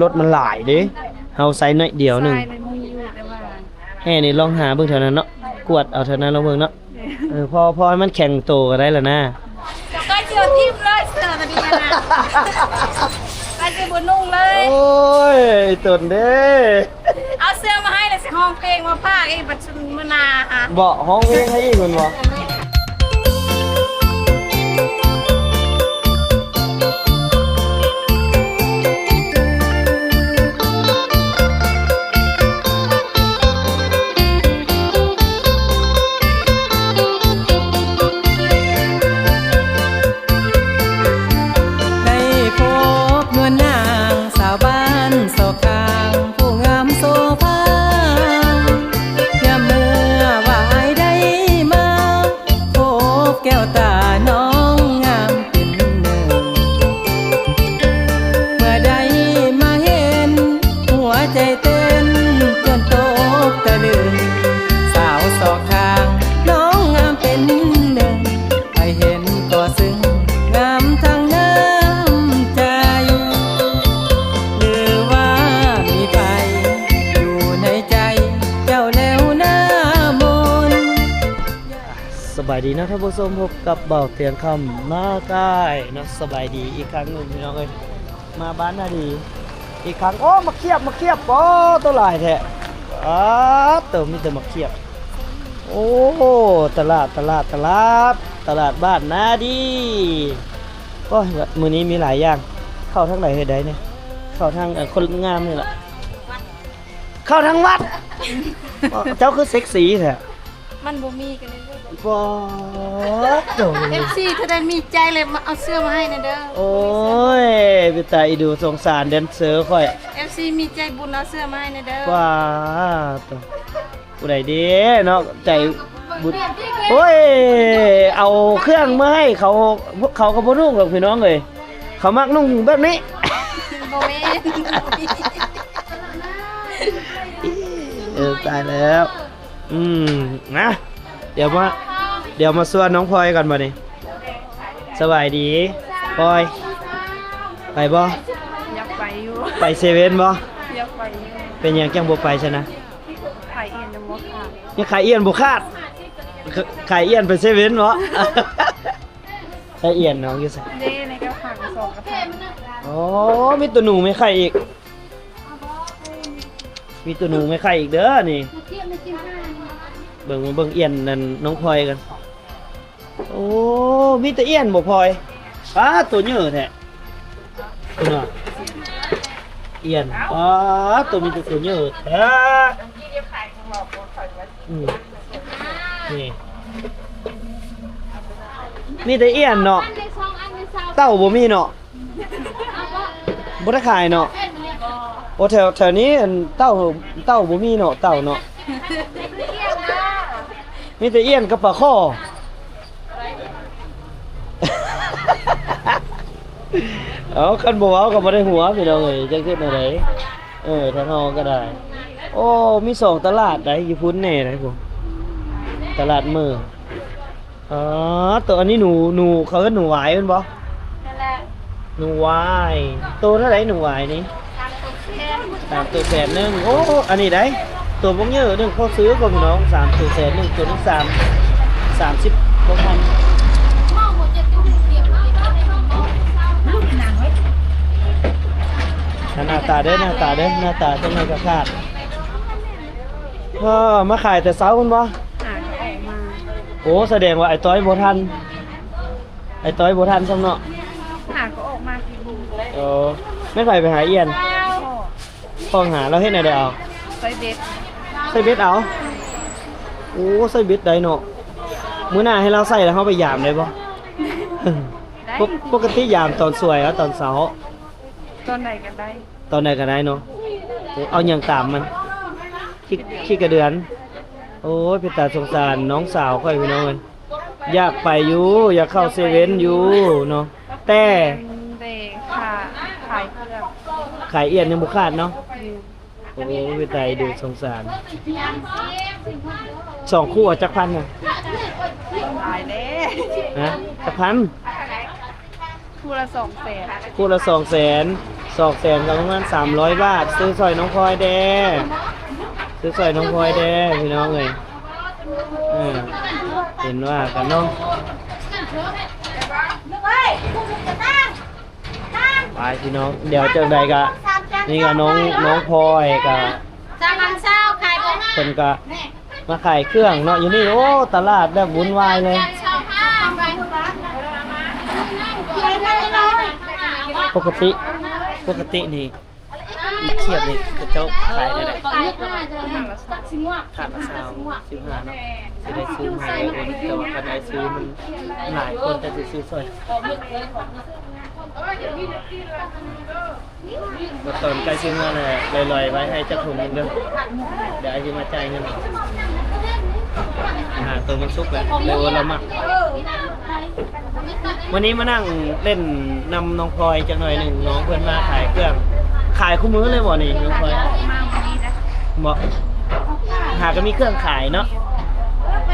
ລົດມັນຫຼາຍເດ້ ເຮົາໃຊ້ໜ້ອຍດຽວໜຶ່ງ. ໃຊ້ໃນມື້ຢູ່ ແຕ່ວ່າແຫ່ນີ້ລອງຫາເບິ່ງແຖວນັ້ນເນາະ ກວດເອົາແຖວນັ້ນລອງເບິ່ງເນາະ. ເອີ ພໍ ພໍໃຫ້ມັນແຂງໂຕກໍໄດ້ລະນະ. ກໍຊິເອົາຖິ້ມເລີຍເສື້ອຕົວນີ້ນະ ກໍຊິບໍ່ນຸ່ງເລີຍ. ໂອ້ຍ ຕົນເດ້ ເອົາເສື້ອມາໃຫ້ແລ້ວຊິຮ້ອງເພງມາຝາກອີກບັດ ມື້ໜ້າຫາ ບໍ່ ຮ້ອງເພງໃຫ້ອີກແມ່ນບໍ່? ໄດ້ພົບນວນນາງສາວບ້ານຊອກຂ້າງ ຜູ້ງາມໂສພາ ຍາມເມື່ອວ່າອ້າຍໄດ້ມາ ພົບແກ້ວຕານ້ອງງາມເປັນໜຶ່ງ ເມື່ອໄດ້ມາເຫັນ ຫົວໃຈເຕັ້ນຈົນຕົກຕະລຶງ ສາວສອກຂ້າງນ້ອງງາມເປັນໜຶ່ງ ໃຜເຫັນກໍຊຶ້ງ ງາມທັງນ້ຳໃຈ ຫຼືວ່າມີໃຜຢູ່ໃນໃຈເຈົ້າແລ້ວນາມົນ? ສະບາຍດີເນາະທ່ານຜູ້ຊົມ, ພົບກັບບ່າວຕຽງຄຳມາກາຍເນາະ. ສະບາຍດີອີກຄັ້ງໜຶ່ງພີ່ນ້ອງເອີຍ, ມາບ້ານນາດີອີກຄັ້ງ. ໂອ້ ໝາກຂຽບ ໝາກຂຽບ, ໂອ້ ໂຕຫຼາຍແທ້. ອາ ໂຕ ມີແຕ່ໝາກຂຽບ. ໂອ້ ຕະຫຼາດ ຕະຫຼາດ ຕະຫຼາດ ຕະຫຼາດບ້ານນາດີ. ໂອ້ຍ ມື້ນີ້ມີຫຼາຍຢ່າງ. ເຂົ້າທາງໃດເຮີດໃດນີ້? ເຂົ້າທາງ ເອີ ຄົນງາມນີ້ລະ. ເຂົ້າທາງວັດ. ເຈົ້າຄືເຊັກຊີແທ້? ມັນບໍ່ມີກໍເລີຍເລືອກ. ປາດໂທ້ ເອັຟຊີ ຖ້າໄດ້ມີໃຈແລ້ວມາເອົາເສື້ອມາໃຫ້ແດ່ເດີ. ໂອ້ຍ ເປັນຕາອີດູສົງສານແດນເຊີຂ້ອຍ. ເອັຟຊີ ມີໃຈບຸນເອົາເສື້ອມາໃຫ້ແດ່ເດີ. ປາດໂທ້ ຜູ້ໃດເດ້ເນາະ ໃຈບຸນ. ໂອ້ຍ ເອົາເຄື່ອງມາໃຫ້ເຂົາ, ເຂົາກໍບໍ່ນຸ່ງດອກພີ່ນ້ອງເອີຍ, ເຂົາມັກນຸ່ງແບບນີ້. ບໍ່ແມ່ນ. ເອີ ຕາຍແລ້ວ. ອືມ ນະ ດຽວມາ ດຽວມາຊວນນ້ອງພອຍກ່ອນບັດນີ້. ສະບາຍດີພອຍ, ໄປບໍ່? ຢາກໄປຢູ່. ໄປເຊເວັ່ນບໍ່? ຢາກໄປຢູ່. ເປັນຫຍັງຈັ່ງບໍ່ໄປຊັ້ນນະ? ຂາຍອຽນຍັງບໍ່ຂາດ. ຍັງຂາຍອຽນບໍ່ຂາດ? ຂາຍອຽນໄປເຊເວັ່ນບໍ່? ຂາຍອຽນນ້ອງຢູ່ໃສ? ເດ້ ໃນກະຖາງສອງກະຖາງ. ອໍ ມີໂຕໜູແມ່ໄຂ່ອີກ. ມີໂຕໜູແມ່ໄຂ່ອີກເດີນີ້. ເບິ່ງ ເບິ່ງອຽນນັ້ນນ້ອງພອຍກັນ. ໂອ້ ມີແຕ່ອຽນບໍ່ພອຍ? ປາດ ໂຕເຍີແທ້. ພຸ້ນນະ ອຽນ. ປາດ ໂຕ ມີແຕ່ໂຕເຍີແທ້. ອືມ ນີ້ ມີແຕ່ອຽນເນາະ, ເຕົ້າບໍ່ມີເນາະ. ບໍ່ໄດ້ຂາຍເນາະ. ໂອ້ ແຖວ ແຖວນີ້ອັນເຕົ້າ ເຕົ້າບໍ່ມີເນາະ ເຕົ້າເນາະ. ມີແຕ່ອຽນກັບປາຄໍ່. ເອົາ ຄັນບໍ່ເວົ້າກໍບໍ່ໄດ້ຫົວພີ່ນ້ອງເອີຍ, ຈັກເຮັດແນວໃດ. ເອີ ທາງເຮົາກໍໄດ້. ໂອ້ ມີສອງຕະຫຼາດໃດ໋ ຢູ່ພຸ້ນແນ່ໃດ໋ ຕະຫຼາດເມີ. ອໍ ໂຕອັນນີ້ໜູ ໜູ ເຂົາເອີ້ນໜູຫວາຍແມ່ນບໍ່? ນັ້ນແຫຼະ ໜູຫວາຍ. ໂຕເທົ່າໃດໜູຫວາຍນີ້? ສາມໂຕແສນ. ສາມໂຕແສນໜຶ່ງ. ໂອ້ ອັນນີ້ໃດ໋ ໂຕບັກເຍີໜຶ່ງ ພໍຊື້ກໍພີ່ນ້ອງ. ສາມໂຕແສນໜຶ່ງ ໂຕໜຶ່ງສາມ ສາມສິບກວ່າພັນ. ໜ້າຕາເດີ ໜ້າຕາເດີ ໜ້າຕາຈັ່ງໃດກໍຂາດ. ເອີ ມາຂາຍແຕ່ເຊົ້າພຸ້ນບໍ່? ຫາກໍອອກມາ. ໂອ້ ສະແດງວ່າໄອ້ຕ້ອຍບໍ່ທັນ ໄອ້ຕ້ອຍບໍ່ທັນຊ້ຳເນາະ. ຫາກໍອອກມາກິນ. ໂອ້ ແມ່ນໃຜໄປຫາອຽນ? ພໍ່. ພໍ່ຫາ ລາວເຮັດແນວໃດເອົາ? ໃສ່ເບັດ. ໃສ່ເບັດເອົາ. ໂອ້ ໃສ່ເບັດໄດ້ເນາະ. ມື້ໜ້າໃຫ້ລາວໃສ່ແລ້ວເຮົາໄປຢາມໄດ້ບໍ່? ໄດ້. ປົກ ປົກກະຕິຢາມຕອນສວຍ ເອົາຕອນເຊົ້າ. ຕອນໃດກໍໄດ້. ຕອນໃດກໍໄດ້ເນາະ. ໂອ້ ເອົາຫຍັງຕາມມັນ? ຂີ້ ຂີ້ກະເດືອນ. ໂອ້ຍ ເປັນຕາສົງສານນ້ອງສາວຂ້ອຍພີ່ນ້ອງເອີຍ. ຢາກໄປຢູ່ ຢາກເຂົ້າເຊເວັ່ນຢູ່ເນາະ ແຕ່ ແຕ່ຂາ ຂາຍເຄື່ອງ ຂາຍອຽນຍັງບໍ່ຂາດເນາະ. ອືມ ໂອ້ຍ ເປັນຕາເອັນດູສົງສານ. ສອງຄູ່ເອົາຈັກພັນນະ? ຫຼາຍແດ່. ຮະ? ຈັກພັນ? ຄູ່ລະສອງແສນ. ຄູ່ລະສອງແສນ. ສອງແສນກໍປະມານສາມຮ້ອຍບາດ ຊື້ຊ່ອຍນ້ອງພອຍແດ່ ຊື້ຊ່ອຍນ້ອງພອຍແດ່ພີ່ນ້ອງເອີຍ. ເອີ ເຫັນວ່າກັນເນາະ ໄປພີ່ນ້ອງ ດຽວຈັ່ງໃດກະ ນີ້ກະນ້ອງ ນ້ອງພອຍກະ ສາມພັນຊາວ ຂາຍບໍ່ໝົດ ເພິ່ນກະມາຂາຍເຄື່ອງເນາະ ຢູ່ນີ້. ໂອ້ ຕະຫຼາດແບບວຸ້ນວາຍເລີຍ. ປົກກະຕິ ປົກກະຕິນີ້ ອີກຄຽບນີ້ເຂົາເຈົ້າຂາຍເທົ່າໃດ? ຖາດລະຊາວ ສິບຫ້າເນາະ ຊິໄດ້ຊື້ໃຫ້ຫຼາຍຄົນ ແຕ່ວ່າຄັນໄດ້ຊື້ມັນຫຼາຍຄົນ ແຕ່ຊິຊື້ຊ່ອຍ ຕອນໃກ້ຊິເມືອແຫຼະ ລອຍໆໄວ້ໃຫ້ຈັກຖົງໜຶ່ງເດີ ດຽວອ້າຍຊິມາຈ່າຍເງິນ. ອາຫານໂຕມັນສຸກແລ້ວ ເລີຍວ່າລາວມັກ. ມື້ນີ້ມານັ່ງຫຼິ້ນນຳນ້ອງພອຍຈັກໜ້ອຍໜຶ່ງ ນ້ອງເພິ່ນມາຂາຍເຄື່ອງ ຂາຍຄູ່ມື້ເລີຍບໍ່ນີ້ນ້ອງພອຍ? ມາມື້ນີ້ນະ ບໍ່ ຫາກໍມີເຄື່ອງຂາຍເນາະ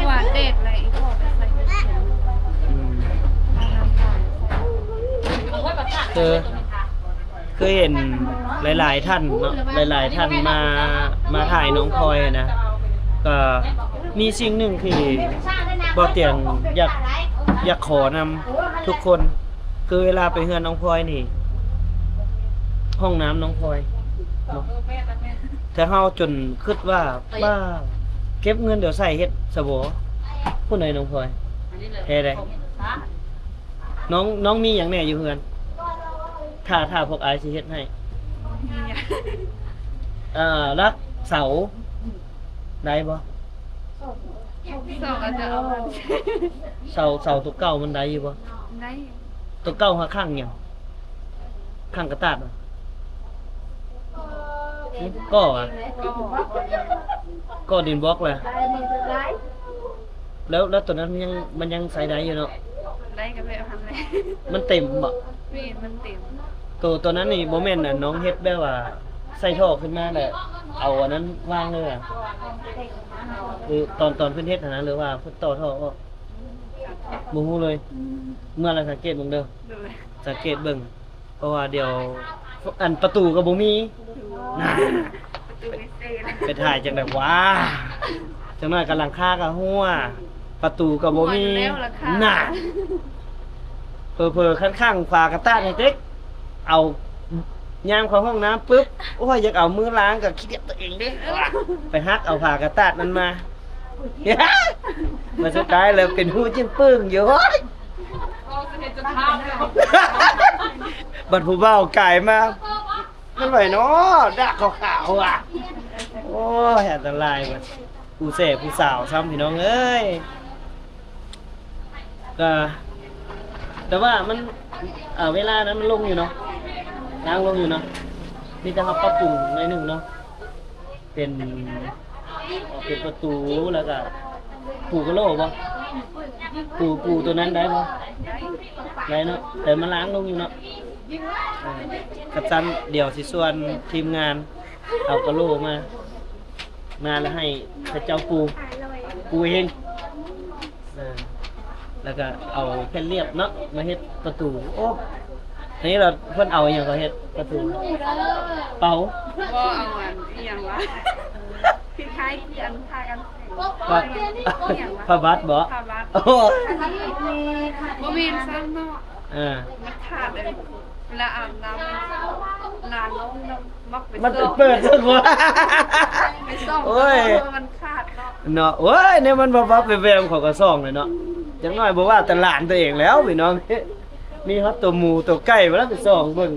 ວ່າແດດແລ້ວອີ່ພໍ່ໄປໃສ່ ອືມ ຄື ຄືເຫັນຫຼາຍໆທ່ານເນາະ ຫຼາຍໆທ່ານມາ ມາຖ່າຍນ້ອງພອຍນະ ກໍມີສິ່ງໜຶ່ງທີ່ບ່າວຕຽງຢາກ ຢາກຂໍນຳທຸກຄົນ ຄືເວລາໄປເຮືອນນ້ອງພອຍນີ້ ຫ້ອງນ້ຳນ້ອງພອຍເນາະ ແຕ່ເຮົາຈົນຄິດວ່າ ປ້າ ເກັບເງິນດຽວໃສ່ເຮັດຊະບໍ ຜູ້ໃດນ້ອງພອຍ ແທ້ໃດ ນ້ອງ ນ້ອງມີຫຍັງແດ່ຢູ່ເຮືອນ? ຖ້າ ຖ້າພວກອ້າຍຊິເຮັດໃຫ້ ເອີ ຫຼັກເສົາໄດ້ບໍ່? ເສົາ ເສົາ ເສົາຕົວເກົ່າມັນໄດ້ຢູ່ບໍ່? ໄດ້ ຕົວເກົ່າຫາຂ້າງຫຍັງ? ຂ້າງກະຕາດບໍ່? ກໍຫວາ? ກໍດິນບລັອກລະ? ແລ້ວ ແລ້ວຕົວນັ້ນມັນຍັງ ມັນຍັງໃຊ້ໄດ້ຢູ່ເນາະ? ໄດ້ກໍແບບຫັ້ນແຫຼະ ມັນເຕັມບໍ່? ແມ່ນ ມັນເຕັມ. ໂຕ ໂຕນັ້ນນີ້ບໍ່ແມ່ນອັນນ້ອງເຮັດແບບວ່າໃສ່ທໍ່ຂຶ້ນມາແລ້ວເອົາອັນນັ້ນວາງເລີຍຫວາ? ຫຼືຕອນ ຕອນເພິ່ນເຮັດຫັ້ນນະ ຫຼືວ່າເພິ່ນຕໍ່ທໍ່ອອກ? ບໍ່ຮູ້ເລີຍ. ອືມ ເມື່ອລະສັງເກດເບິ່ງເດີ ໂດຍ ສັງເກດເບິ່ງ. ເພາະວ່າດຽວ ອັນປະຕູກໍບໍ່ມີ ປະຕູ ນະ ປະຕູວິເສດ ໄປຖ່າຍຈັ່ງໃດຫວາ? ຈັກໜ້ອຍກໍຫຼັງຄາກໍຮົ່ວ ປະຕູກໍບໍ່ມີ ຮົ່ວແລ້ວຫຼັງຄາ ນະ ເຜີໆຄັນຂ້າງຝາກະຕາດໃຫ້ເຕັກ ເອົາ ຍາມເຂົ້າຫ້ອງນ້ຳປຶບ ໂອ້ຍ ຢາກເອົາມືລ້າງກໍຂີ້ດຽດຕົວເອງເດ້ ໄປຫັກເອົາຝາກະຕາດນັ້ນມາ ມາສຸດທ້າຍແລ້ວເປັນຮູຈິ້ງປຶ້ງຢູ່. ບັດຜູ້ບ່າວກາຍມາ ມັນໄຫວເນາະ ດາກຂາວໆ ຫວາ. ໂອ້ຍ ອັນຕະລາຍເບິດ ຜູ້ແສຜູ້ສາວຊ້ຳ ພີ່ນ້ອງເອີຍ. ກໍ ແຕ່ວ່າມັນ ເອີ ເວລານັ້ນມັນລົງຢູ່ເນາະ ລ້າງລົງຢູ່ເນາະ ມີແຕ່ເຮົາປັບປຸງໜ້ອຍໜຶ່ງເນາະ. ເປັນ ເປັນປະຕູ ແລ້ວກະປູກະໂຫຼບໍ່? ປູ ປູຕົວນັ້ນໄດ້ບໍ່? ໄດ້ເນາະ ແຕ່ມາລ້າງລົງຢູ່ເນາະ. ເອີ ຄັນຊັ້ນດຽວຊິຊວນທີມງານເອົາກະໂຫຼມາ ມາແລ້ວໃຫ້ເຂົາເຈົ້າປູ ປູເອງ. ເອີ ແລ້ວກໍເອົາແຜ່ນລຽບເນາະມາເຮັດປະຕູ. ໂອ້ ອັນນີ້ລະເພິ່ນເອົາຫຍັງກໍເຮັດປະຕູ? ເປົາ? ບໍ່ ເອົາອັນອີ່ຫຍັງວະ ຄ້າຍໆຄືອັນຜ້າກັນແສງ ຜ້າ ອີ່ຫຍັງວະ ຜ້າບັດບໍ? ຜ້າບັດ. ໂອ້ ບໍ່ແມ່ນຊັ້ນເນາະ. ເອີ ມັນຂາດເລີຍ ເວລາອາບນ້ຳ ລາງລົງນ້ຳ ມັກໄປ ມັນໄປເປີດເບິ່ງວ່າ ໄປສ່ອງ ໂອ້ຍ ເພາະວ່າມັນຂາດເນາະ ເນາະ. ໂອ້ຍ ແນວມັນວັບໆແວມໆ ເຂົາກໍສ່ອງແຫຼະເນາະ. ຈັກໜ້ອຍບໍ່ວ່າແຕ່ຫຼານຕົວເອງແລ້ວພີ່ນ້ອງ ມີຮອດຕົວໝູຕົວໄກ່ບໍ່ລະໄປສ່ອງເບິ່ງ.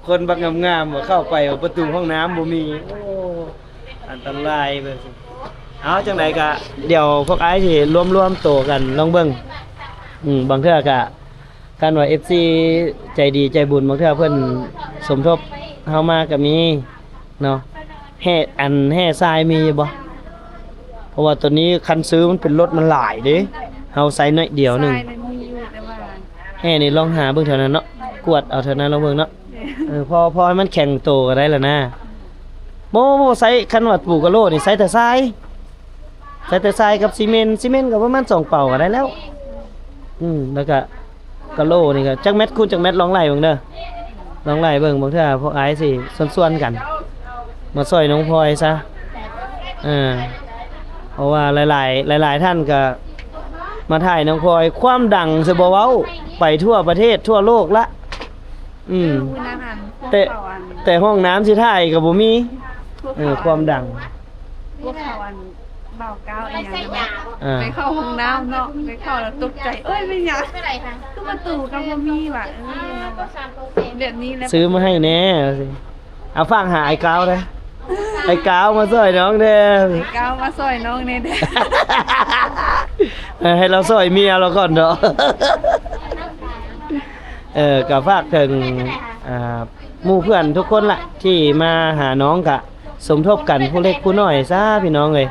ຄົນບັກງາມໆ ເຂົ້າໄປປະຕູຫ້ອງນ້ຳບໍ່ມີ. ໂອ້ ອັນຕະລາຍເບິ່ງ. ເອົາ ຈັ່ງໃດກະດຽວພວກອ້າຍຊິລວມໆໂຕກັນລອງເບິ່ງ. ອືມ ບາງເທື່ອກະ ຄັນວ່າເອັຟຊີໃຈດີໃຈບຸນ ບາງເທື່ອເພິ່ນສົມທົບເຮົາມາກໍມີເນາະ. ແຮ່ ອັນແຮ່ຊາຍມີຢູ່ບໍ່? ເພາະວ່າຕອນນີ້ຄັນຊື້ມັນເປັນລົດມັນຫຼາຍເດ້ ເຮົາໃຊ້ໜ້ອຍດຽວໜຶ່ງ. ຊາຍນີ້ມີຢູ່ ແຕ່ວ່າ ແຮ່ນີ້ລອງຫາເບິ່ງແຖວນັ້ນເນາະ ກວດເອົາແຖວນັ້ນລອງເບິ່ງເນາະ. ເອີ ພໍ ພໍໃຫ້ມັນແຂງໂຕກໍໄດ້ລະນາ. ບໍ່ ບໍ່ໃຊ້ ຄັນວ່າປູກະໂຫຼນີ້ໃຊ້ແຕ່ຊາຍ ໃຊ້ແຕ່ຊາຍກັບຊີເມັນ ຊີເມັນກໍປະມານສອງເປົາກໍໄດ້ແລ້ວ. ອືມ ແລ້ວກະກະໂຫຼນີ້ກໍຈັກແມັດຄູນຈັກແມັດ ລອງໄລ່ເບິ່ງເດີ. ລອງໄລ່ເບິ່ງ ບາງເທື່ອພວກອ້າຍຊິຊວນໆກັນມາຊ່ອຍນ້ອງພອຍຊະ. ເອີ ເພາະວ່າຫຼາຍໆ ຫຼາຍໆທ່ານກໍມາຖ່າຍນ້ອງພອຍ ຄວາມດັງຊິບໍ່ເວົ້າ ໄປທົ່ວປະເທດທົ່ວໂລກລະ. ອືມ ແຕ່ ແຕ່ຫ້ອງນ້ຳຊິຖ່າຍກໍບໍ່ມີ ເອີ ຄວາມດັງ. ພວກເຂົາອັນ ບ່າວກ້າວອີ່ຫຍັງນະ ອ່າ ໄປເຂົ້າຫ້ອງນ້ຳເນາະ ໄປເຂົ້າແລ້ວຕົກໃຈ ເອີຍ ແມ່ນຫຍັງ ຄືປະຕູກໍບໍ່ມີຫວາ ເອີ ແບບນີ້ແຫຼະ ຊື້ມາໃຫ້ແດ່. ເອົາ ຝາກຫາອ້າຍກ້າວເດີ້ ອ້າຍກ້າວມາຊ່ອຍນ້ອງແດ່ ອ້າຍກ້າວມາຊ່ອຍນ້ອງແດ່ເດີ້ ເອີ ໃຫ້ລາວຊ່ອຍເມຍລາວກ່ອນເນາະ. ເອີ ກໍຝາກເຖິງ ອ່າ ໝູ່ເພື່ອນທຸກຄົນລະ ທີ່ມາຫານ້ອງກະສົມທົບກັນຜູ້ເລັກຜູ້ນ້ອຍຊະພີ່ນ້ອງເອີຍ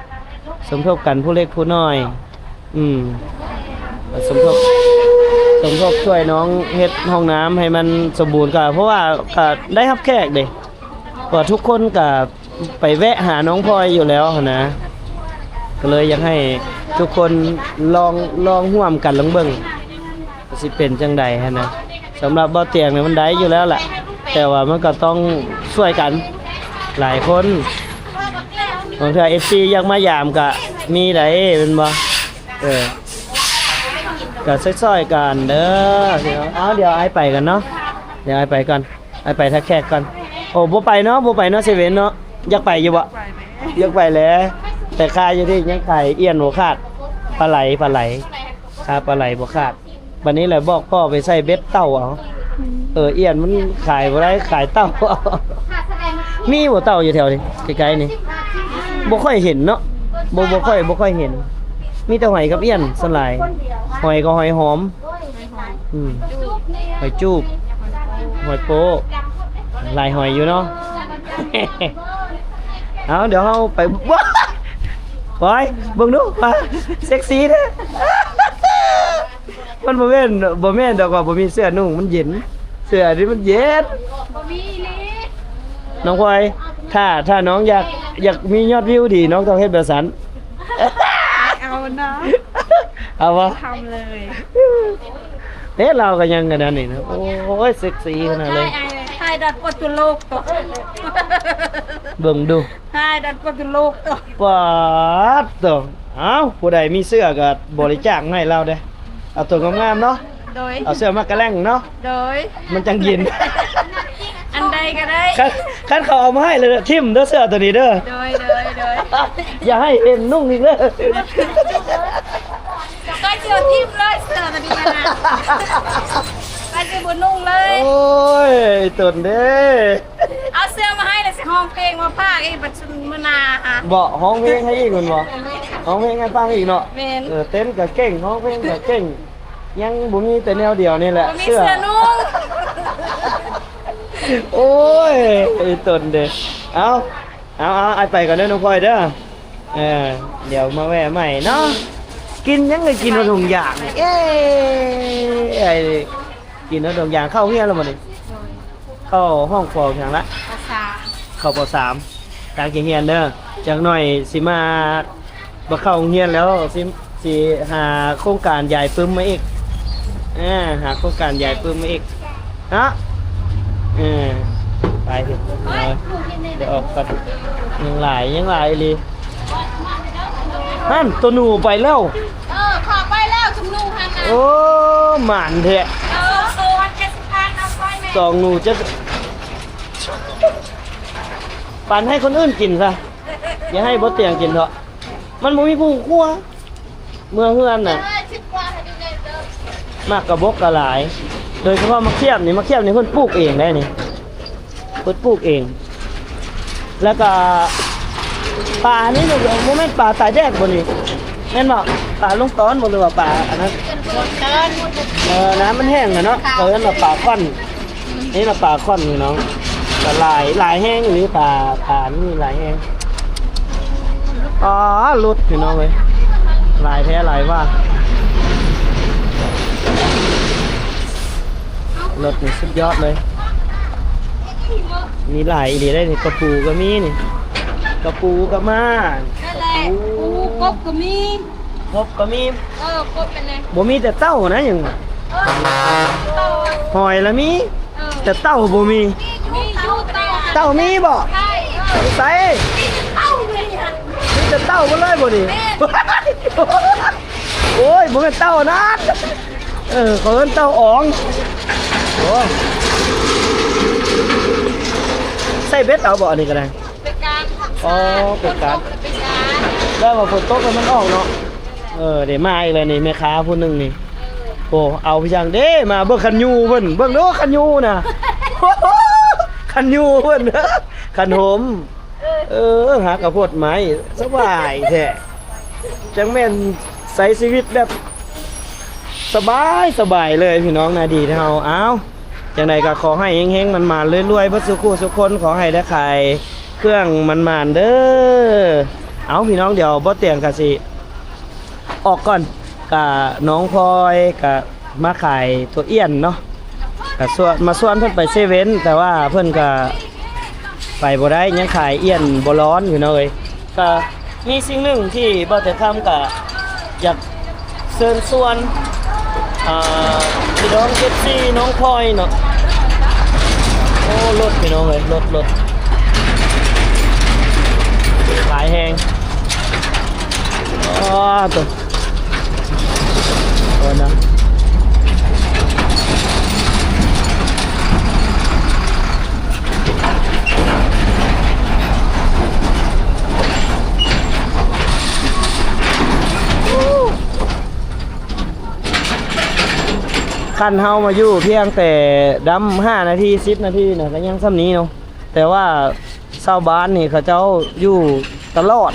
ສົມທົບກັນຜູ້ເລັກຜູ້ນ້ອຍ. ອືມ ສົມທົບ ສົມທົບຊ່ວຍນ້ອງເຮັດຫ້ອງນ້ຳໃຫ້ມັນສົມບູນ ກະເພາະວ່າກະໄດ້ຮັບແຂກເດ້ ເພາະວ່າທຸກຄົນກະໄປແວະຫານ້ອງພອຍຢູ່ແລ້ວຫັ້ນນະ ກໍເລີຍຢາກໃຫ້ທຸກຄົນລອງ ລອງຮ່ວມກັນລອງເບິ່ງ. ຊິເປັນຈັ່ງໃດຫັ້ນນະ ສຳລັບບ່າວຕຽງນີ້ມັນໄດ້ຢູ່ແລ້ວລະ ແຕ່ວ່າມັນກໍຕ້ອງຊ່ວຍກັນຫຼາຍຄົນ. ບາງເທື່ອເອັຟຊີຢາກມາຢາມກະມີໄດ໋ ແມ່ນບໍ່? ເອີ ກະຊ່ອຍໆກັນເດີພີ່ນ້ອງ. ເອົາ ດຽວອ້າຍໄປກ່ອນເນາະ ດຽວອ້າຍໄປກ່ອນ ອ້າຍໄປຖ້າແຂກກ່ອນ. ໂອ້ ບໍ່ໄປເນາະ ບໍ່ໄປເນາະ ເຊເວັນເນາະ. ຢາກໄປຢູ່ບໍ່? ຢາກໄປແຫຼະ ແຕ່ຄ່າຢູ່ທີ່ຍັງຂາຍອ່ຽນບໍ່ຂາດ ປາໄຫຼ ປາໄຫຼ ຄ່າປາໄຫຼບໍ່ຂາດ. ບັດນີ້ແຫຼະບອກພໍ່ໄປໃສ່ເບັດເຕົ່າເອົາ. ເອີ ອ່ຽນມັນຂາຍບໍ່ໄດ້ ຂາຍເຕົ່າເອົາ. ມີບໍ່ເຕົ່າຢູ່ແຖວນີ້ ໃກ້ໆນີ້? ບໍ່ຄ່ອຍເຫັນເນາະ ບໍ່ ບໍ່ຄ່ອຍ ບໍ່ຄ່ອຍເຫັນ. ມີແຕ່ຫອຍກັບອ່ຽນສ່ວນຫຼາຍ ຫອຍກໍຫອຍຫອມ ອືມ ຫອຍຈູບ ຫອຍໂປ້ ຫຼາຍຫອຍຢູ່ເນາະ. ເອົາ ດຽວເຮົາໄປ ໂອ້ຍ ເບິ່ງດູວ່າເຊັກຊີເດ້. ມັນບໍ່ແມ່ນ ບໍ່ແມ່ນດອກວ່າບໍ່ມີເສື້ອນຸ່ງ ມັນເຢັນ ເສື້ອນີ້ມັນເຢັນ. ບໍ່ມີອີ່ຫຼີ ນ້ອງພອຍ ຖ້າ ຖ້ານ້ອງຢາກ ຢາກມີຍອດວິວດີ ນ້ອງຕ້ອງເຮັດແບບຊັ້ນ. ເອົານະ ເອົາບໍ່? ທຳເລີຍ. ເອີ ລາວກໍຍັງອັນນັ້ນນີ້ນະ ໂອ້ຍ ເຊັກຊີຂະໜາດເລີຍ. ຖ່າຍ ຖ່າຍດັດປະຕູໂລກໂຕ ເບິ່ງດູ ຖ່າຍດັດປະຕູໂລກໂຕ. ປາດໂຕ ເອົ້າ ຜູ້ໃດມີເສື້ອກໍບໍລິຈາກມາໃຫ້ລາວເດີ້ ເອົາໂຕງາມໆເນາະ. ໂດຍ ເອົາເສື້ອມາກະແລ້ງເນາະ. ໂດຍ ມັນຈັ່ງເຢັນ. ອັນໃດກໍໄດ້ ຄັນ ຄັນເຂົາເອົາມາໃຫ້ແລ້ວຖິ້ມເດີ້ ເສື້ອໂຕນີ້ເດີ້. ໂດຍ ໂດຍ ໂດຍ ຢ່າໃຫ້ເຫັນນຸ່ງອີກເດີ້. ຂ້ອຍຊິເອົາຖິ້ມເລີຍເສື້ອໂຕນີ້ນະ ຂ້ອຍຊິບໍ່ນຸ່ງເລີຍ. ໂອ້ຍ ອີ່ຕົນເດ້ ເອົາເສື້ອມາໃຫ້ແລ້ວຊິຮ້ອງເພງມາຝາກອີກບັດມື້ໜ້າຫາ. ບໍ່ ຮ້ອງເພງໃຫ້ອີກແມ່ນບໍ່? ຮ້ອງເພງໃຫ້ຟັງອີກເນາະ. ແມ່ນ ເອີ ເຕັ້ນກໍເກັ່ງ ຮ້ອງເພງກໍເກັ່ງ ຍັງບໍ່ມີແຕ່ແນວດຽວນີ້ແຫຼະ ບໍ່ມີເສື້ອ ເສື້ອນຸ່ງ. ໂອ້ຍ ອີ່ຕົນເດ້ ເອົາ ເອົາ ເອົາ ອ້າຍໄປກ່ອນເດີ້ນ້ອງພອຍເດີ້. ເອີ ດຽວມາແວ່ໃໝ່ເນາະ. ກິນຫຍັງກໍກິນຮອດຖົງຢາງ ເອີ ໄອ້ ກິນຮອດຖົງຢາງ. ເຂົ້າໂຮງຮຽນແລ້ວບໍ່ນີ້? ໂດຍ ເຂົ້າຫ້ອງປ.ຫຍັງລະ? ປ.ສາມ ເຂົ້າ ປ.ສາມ ຕັ້ງໃຈຮຽນເດີ້. ຈັກໜ້ອຍຊິມາ ບໍ່ເຂົ້າໂຮງຮຽນແລ້ວ ຊິ ຊິຫາໂຄງການຢາຍປຶ້ມມາອີກ ເອີ ຫາໂຄງການຢາຍປຶ້ມມາອີກເນາະ. ເອີ ໄປເຖາະ ເອົາ ດຽວອອກກ່ອນ. ຍັງຫຼາຍ ຍັງຫຼາຍອີ່ຫຼີ. ຫັ້ນ ໂຕໜູໄປແລ້ວ. ເອີ ເຂົ້າໄປແລ້ວ ຈຸມໜູຫັ້ນນະ. ໂອ້ ໝານແທ້. ເອີ ໂຕເຈັດສິບພັນ ເອົາໄປແມ່ ສອງໜູເຈັດ ປັນໃຫ້ຄົນອື່ນກິນຊະ ຢ່າໃຫ້ບ່າວຕຽງກິນເຖາະ. ມັນບໍ່ມີຜູ້ຄົວ ເມືອເຮືອນນະ. ໝາກກະບົກກະຫຼາຍ ໂດຍສະເພາະໝາກຂຽບນີ້ ໝາກຂຽບນີ້ເພິ່ນປູກເອງໄດ໋ນີ້ ເພິ່ນປູກເອງ. ແລ້ວກະປານີ້ບໍ່ແມ່ນປາຕາຍແດດບໍ່ນີ້ ແມ່ນບໍ່? ປາລົງຕອນບໍ່ ຫຼືວ່າປາອັນນັ້ນ? ເອີ ນ້ຳມັນແຫ້ງແລ້ວເນາະ ເຂົາເອີ້ນວ່າປາຂ້ອນ. ນີ້ລະປາຂ້ອນພີ່ນ້ອງ ກະຫຼາຍ ຫຼາຍແຮງອີ່ຫຼີ ປາ ປານີ້ຫຼາຍແຮງ. ອໍ ລົດພີ່ນ້ອງເອີຍ ຫຼາຍແທ້ຫຼາຍວ່າ ລົດນີ້ສຸດຍອດເລີຍ. ມີຫຼາຍອີ່ຫຼີເດ້ນີ້ ກະປູກະມີນີ້ ກະປູກະມາ ກະປູ ກະກົບກະມີ. ກົບກໍມີ ເອີ ກົບເປັນແນວ ບໍ່ມີແຕ່ເຕົ້ານະ ຍັງ ເອີ ຫອຍລະມີ ເອີ ແຕ່ເຕົ້າບໍ່ມີ. ມີຢູ່ເຕົ້າ ເຕົ້າມີບໍ່? ໃສ? ມີແຕ່ເຕົ້າໝົດເລີຍບໍ່ນີ້? ໂອ້ຍ ບໍ່ແມ່ນເຕົ້ານັ້ນ. ເອີ ເຂົາເອີ້ນເຕົ້າອອງ. ໂອ້ ໃສ່ເບັດເອົາບໍ່? ອັນນີ້ກໍໄດ້. ເປັນການ ອໍ ເປັນການ ເປັນການ ແລ້ວວ່າຝົນຕົກແລ້ວມັນອອກເນາະ. ເອີ ໄດ້ມາອີກແລ້ວນີ້ ແມ່ຄ້າຜູ້ໜຶ່ງນີ້. ໂອ້ ເອົາຫຍັງເດ້ ມາເບິ່ງຄັນຍູເພິ່ນ ເບິ່ງເດີຄັນຍູນະ ຄັນຍູເພິ່ນ ຄັນຫົມ. ເອີ ຫາກະໂພດໄມ້ ສະບາຍແທ້ ຈັ່ງແມ່ນໃຊ້ຊີວິດແບບສະບາຍ ສະບາຍເລີຍພີ່ນ້ອງນາດີເຮົາ. ອ້າວ ຈັ່ງໃດກໍຂໍໃຫ້ເຮັງໆ ໝານໆ ລວຍໆ ເບິດສູ່ຄູ່ສູ່ຄົນ ຂໍໃຫ້ໄດ້ຂາຍເຄື່ອງໝານໆ ເດີ. ເອົາ ພີ່ນ້ອງ ດຽວບໍ່ຕຽງກໍຊິ ອອກກ່ອນ ກະນ້ອງພອຍກະມາຂາຍໂຕອ່ຽນເນາະ ກະຊວນ ມາຊວນເພິ່ນໄປເຊເວັ່ນ ແຕ່ວ່າເພິ່ນກະໄປບໍ່ໄດ້ ຍັງຂາຍອ່ຽນບໍ່ຮ້ອນຢູ່ເນາະເອີຍ. ກະມີສິ່ງໜຶ່ງທີ່ບ່າວແຕງຄຳກະຢາກເຊີນຊວນ ອ່າ ພີ່ນ້ອງເອັຟຊີນ້ອງພອຍເນາະ. ໂອ້ ລົດ ພີ່ນ້ອງເອີຍ ລົດ ລົດຫຼາຍແຮງ. ອໍ ໂຕ ໂອ້ນະ ຄັນເຮົາມາຢູ່ພຽງແຕ່ດຳຫ້ານາທີ ສິບນາທີນະ ກໍຍັງສ່ຳນີ້ເນາະ ແຕ່ວ່າຊາວບ້ານນີ້ເຂົາເຈົ້າຢູ່ຕະຫຼອດ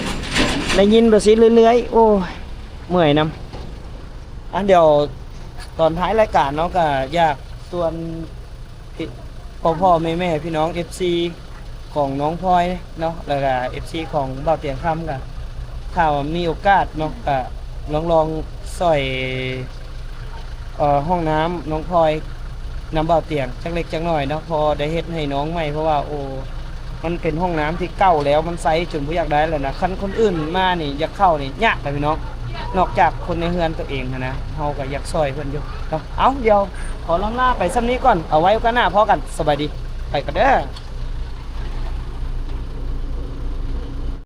ໄດ້ຍິນແບບຊີ້ເລື້ອຍໆ. ໂອ້ຍ ເມື່ອຍນຳ. ອ່ະ ດຽວຕອນທ້າຍລາຍການເນາະ ກໍຢາກຊວນພໍ່ໆແມ່ໆ ພີ່ນ້ອງເອັຟຊີຂອງນ້ອງພອຍເນາະ ແລ້ວກໍເອັຟຊີຂອງບ່າວຕຽງຄຳ ກໍຖ້າວ່າມີໂອກາດເນາະ ກໍລອງໆຊ່ອຍ ເອີ ຫ້ອງນ້ຳນ້ອງພອຍນຳບ່າວຕຽງຈັກເລັກຈັກໜ້ອຍເນາະ ພໍໄດ້ເຮັດໃຫ້ນ້ອງໃໝ່ ເພາະວ່າ ໂອ້ ມັນເປັນຫ້ອງນ້ຳທີ່ເກົ່າແລ້ວ ມັນໃຊ້ຈົນບໍ່ຢາກໄດ້ແລ້ວນະ. ຄັນຄົນອື່ນມານີ້ຢາກເຂົ້ານີ້ຍາກນະພີ່ນ້ອງ ນອກຈາກຄົນໃນເຮືອນຕົວເອງຫັ້ນນະ ເຮົາກໍຢາກຊ່ອຍເພິ່ນຢູ່ເນາະ. ເອົາ ດຽວຂໍລຳລາໄປສ່ຳນີ້ກ່ອນ ເອົາໄວ້ໂອກາດໜ້າພໍ້ກັນ. ສະບາຍດີ ໄປກ່ອນເດີ.